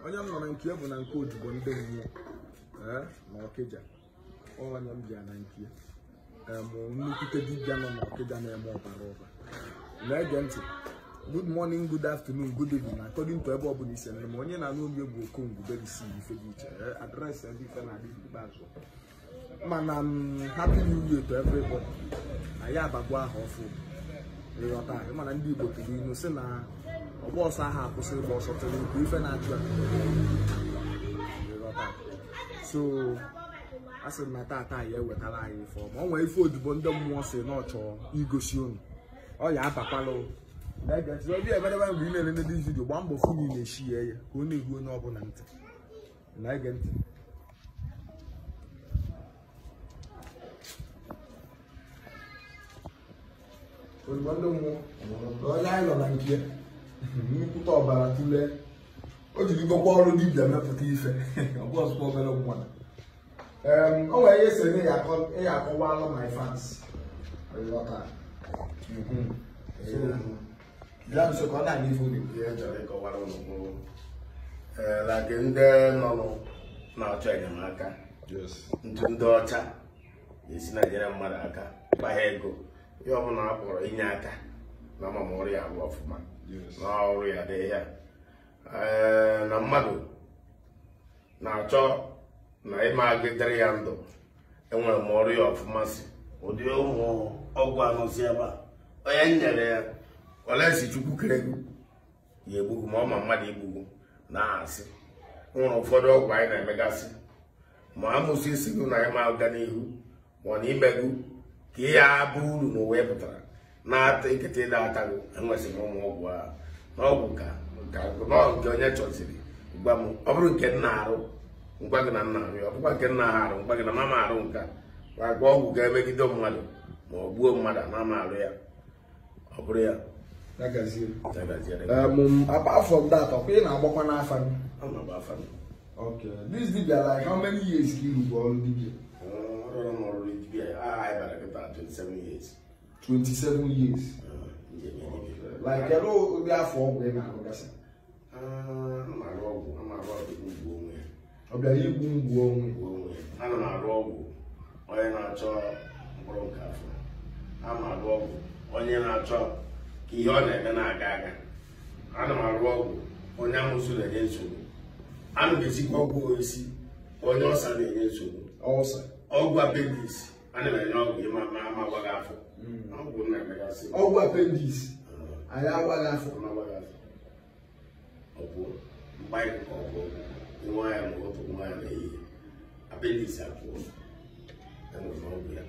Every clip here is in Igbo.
Onye m nọ na nke bụ na nke odibo ndị mmụọ na Ọkịja. Onye m bịa na nke nnukwute dibịa nọ n'Ọkịja na-eme ọbara ụba. Na-ege ntị. Good morning, good afternoon, good evening. According to ebe ọbụla isi eme, onye na-anụ onye bụ Okongwu Berisi ife dị iche. Adreesị ebe ife na-adị ikpeazụ. Mana happy new year to everybody. Anyị abagbo aha ọfụ. Ịghọta, mana ndị Igbo tụrụ inu sị na ọgba ọsọ ahụ akwụsị ịgba ọsọ tụrụ ikwu ife na-achụ ya. Ịghọta. So a sị na tata ya ewetara anyị ife ọma. O nwere ife odibo ndị mmụọ si na ọ chọọ igosi unu. Ọ ya abakwala. Obi ebedebe mgbe ị na-elele this video, gbaa mbọ fụ na ị na-eshi ya ya ka ọ na-eru onye ọbụla ntị. Na-ege ntị. Odibo ndị mmụọ, onye anyị nọ na nke nnukwute ọbara tụlee, o jiri gokwa ọrụ dibịa mepụta ife, ọ bụ ọzụkwa obere nwa. O nwere ihe sị na ya akọwalụ my fans. Ịghọta. Bịa nso ka ọ na-aga ife unu. Ihe chọrọ ịkọwara unu bụ like ndị nọ na-achọ enyemaka. Ntụ ndị ọcha na-esi na-enyere mmadụ aka gbagha ego. Ihe ọbụla a kpọrọ inye aka na amam ọrụ ya arụ ọfụma na ọrụ ya dị ya. Na mmadụ na-achọ na ịma agidere ya ndụ, enwere m ọrụ ya ọfụma si ụdị ụmụ ọgwụ anọzi ebe a. Onye nyere ya olesi Chukwu kere gị ya egbughu ma ọ ma mmadụ igbughu na-asị. Nwere ụfọdụ ọgwụ anyị na-emegasị ma amụsị isi gị na ịma aga n'ihu ma ọ na imegụ ka ihe abụ uru na ụwa pụtara na-ata ikete ịda atago. Enwesịrị ụmụ ọgwụ ahụ na ọgwụ ka nke onye chọziri gwa m. Ọ bụrụ nke nna arụ ngwa gị na nna arụ ya, ọ bụkwa nke nna ha arụ ngwa gị na mama arụ nka. Gwa ọgwụ ga-emegide mmadụ ma ọ gbuo mmadụ na ama arụ ya. Ọ bụrụ ya. Apart from that, ọkwa ị na-agbakwa n'afa gị? Okay. This dibia, like how many years ka ị rụgo ọrụ dibia? Ọrụ m ọrụ dibia, anyị bara kịta 27 years. 27 years. Like kedu ụdị afọ ọgwụ ị na-arụgasị? Ana m arụ ọgwụ, ana m arụ ọgwụ igbu onwe ya. Ọ bịara igbu mgbu onwe? Ana m arụ ọgwụ onye na-achọ mkpụrụ nke afọ. Ana m arụ ọgwụ onye na-achọ ka ihe ọ na-eme na-aga aga. Ana m arụ ọgwụ onye amụsụ na-enye nsogbu. Ana m esikwa ọgwụ esi onye ọsa na-enye nsogbu. Ọsa. Ọgwụ appendix, ana m enye ọgwụ ịma ma ama agwaghị afọ. Ọgwụ na-emegasị. Ọgwụ appendix, anyị agwaghị afọ. Ọgwụ mgbe ọgwụ nwa ya ma otu nwa ya n'ehihie. Appendix apụọ. Enwere m ọgwụ ya.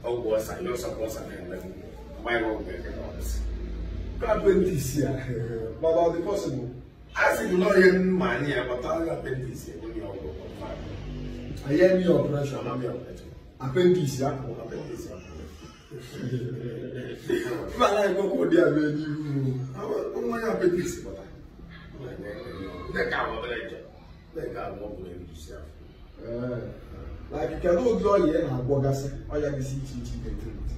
Ọgwụ ọsa, ihe ọsa ka ọsa na-eme. Mgbe ọgwụ ga-eke ka ọ sị. Appendix ya, but ọ dị possible? A sị m na onye mma anyị ya kpọta ọrịa appendix enye ya ọgwụ. Anyị eme ya operation. Appendix ya pụọ. Appendix ya pụọ. Mba na ekwe ka ụdị a mee n'ihu. Nwa ya appendix pụta. Ndị ka ahụ obere njem. Ndị ka ahụ ọgwụ na-erusi afọ. Like kedu ụdị ọya ị na-agwọgasị? Ọya dịsị iche iche ị na-etiriti?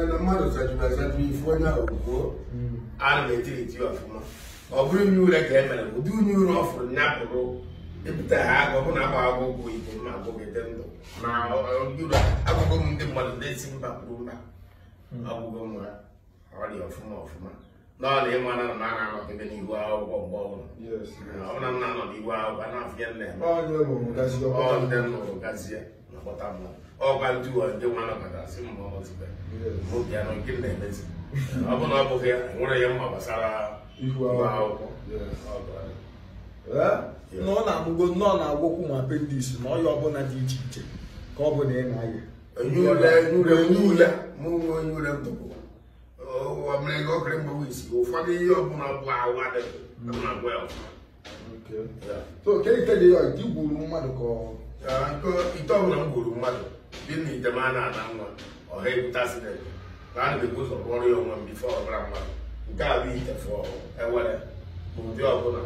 Na mmadụ zajuru azaju ifu onye ahụ gwuo, ana m etiriti ya ọfụma. Ọ bụrụ unyi ure ka e mere, ụdị unyi ure ọ fụrụ ya pụrụ ebute ha agụ, ọ bụ na agba agwụgwụ ike ma agwụgide ndụ. Na agwụgwọ m ndị mmadụ ndị si mba kwuru mba. Ọgwụgwọ m ha ọ dị ọfụma ọfụma. Na ọ na ịma na na na-anọdebe n'ihu akwụkwọ mgbe ọbụla. Ọ na nna nọ n'ihu akwụkwọ a na-afụ ya nna eme. Ọ ndị nụrụ gazie na-akpọta mmụọ. Ọkwa ndị ụwa ndị nwa nọkọta sị m ma ọ zibe. Obi anọ nke m na-emezi. Ọ bụ na ọ bụghị ya, nwere ya mma gbasara ihu akwụkwọ. Na ọ na-amụgo nnọọ na-agwọkwu ma appendix na ọya ọbụla dị iche iche ka ọ bụ na ị na-aya. Onye ule, mụ nwe onye ule ntụpụ. Ọ mere ka ọ kere mgbanwe isi, ụfọdụ ihe ọbụla bụ ahụ adịghị na-agwọ ya ọfụma. So ke ite dị ya ite gwuru mmadụ ka ọ ite ọbụla m gwuru mmadụ dị na ite m a na-ana nwa ọha ebute accident na ana m ebu ụzọ rụọrọ ya onwe m bifo ọbara mmadụ. Nke a bụ ite fụọ ewere ụdị ọbụla.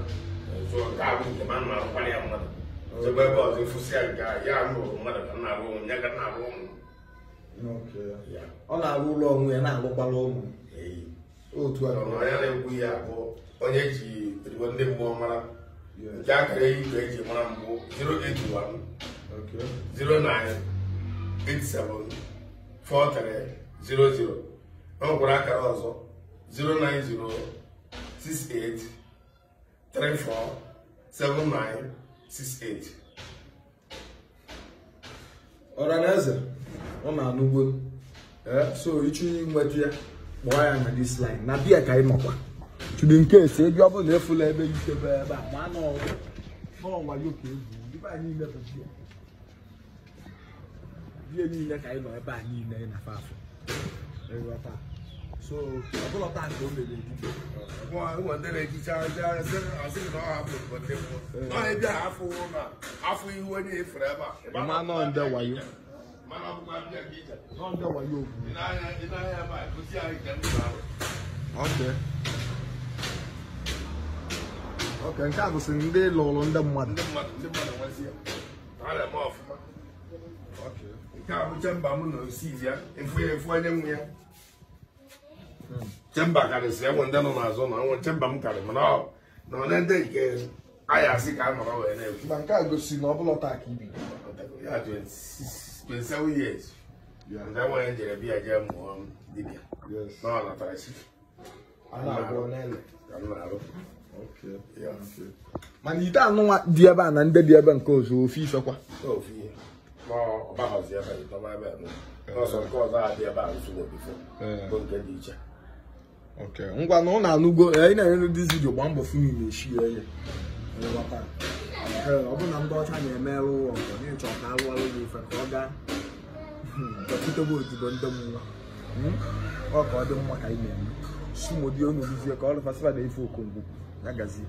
Nke a bụ ite m a na-arụkwara ya mmadụ. Ozugbo ebe ọzọ ịfụsị ya nke ya m rụrụ mmadụ ka m na-arụ onwe m ya ka m na-arụ ụmụ m. Ọ na-arụ ụlọ onwe ya na-alụkwala ụmụ. Otu a onye na-ekwu ya bụ onye ji ndị mmụọ mara. Nke akara igwe eji mara mbụ 081 09 87 4300. O nwekwara akara ọzọ 090 68 34 79 68. Ọhaneze ọ na-anụgbo. So ịchọ inweta ya, kpọọ ya na this line na bịa ka ị nọkwa chụrụ nke ese ebe ọ bụla na efula ebe itebe ebe a ma n'ọwayo ka egwu ebe a niile bụ bịa bịa niile ka anyị nọ ebe a niile na afọ ịghọta. So ọ bụla taa nke o mere edibia. Ndị na-ejicha asị na ọ hapụrụ ndị mmụọ na ịbịa afụ na afụ ihu onye efere ebe a. Ma nọ ndị wayo. Mana ọ bụkwa bịa ka ije. Nọ ndị wayo ogwu. Ị na-anya ebe a gosi anyị nke ndị na-arụ. Okay. Okay, nke a bụsị ndị lụrụ ndị mmadụ. Ndị mmadụ nwezi ya. Ha na-eme ọfụma. Okay. Nke a bụ chemba m na osi ya efu ya efu onye nwe ya. Chemba karịsịrị enwe ndị nọ n'azụ na enwe chemba m karị mana ọ na ole ndị nke anyị asị ka a nọrọ wee na-ekwu. Ma nke a gosi na ọ bụla taa ka ibi. Ya 27 years. Ndị nwanyị jere bịa jee mụọ dibịa. Yes. Na ọ natara chi. A na-agwọ n'ele. Ka m na-arụ. Okay. Mana ite anụnwa dị ebe a na ndị dị ebe nke ọzọ ofe ifekwa. Ofu ihe. Ma ọ baghọzi ebe a ịtọba ebe a n'ọsọ nke ọzọ a dị ebe a nsogbu bifo. Bụ nke dị iche. Okay. Ngwa na ọ na-anụgo ị na-enye this video gbaa mbọ fụ na ị na-eshi ya ihe. Ọ bụ na ndị ọcha na-emerụ ụwa ọzọ na-ịchọ ka alụọrụ gị ife ka ọ gaa bịakwutebe odibo ndị mmụọ. Ọ ka ọ dị mma ka anyị na-eme. Sumodi onu luzie ka ọ lụfasịfa na ife okongwu ya gazie.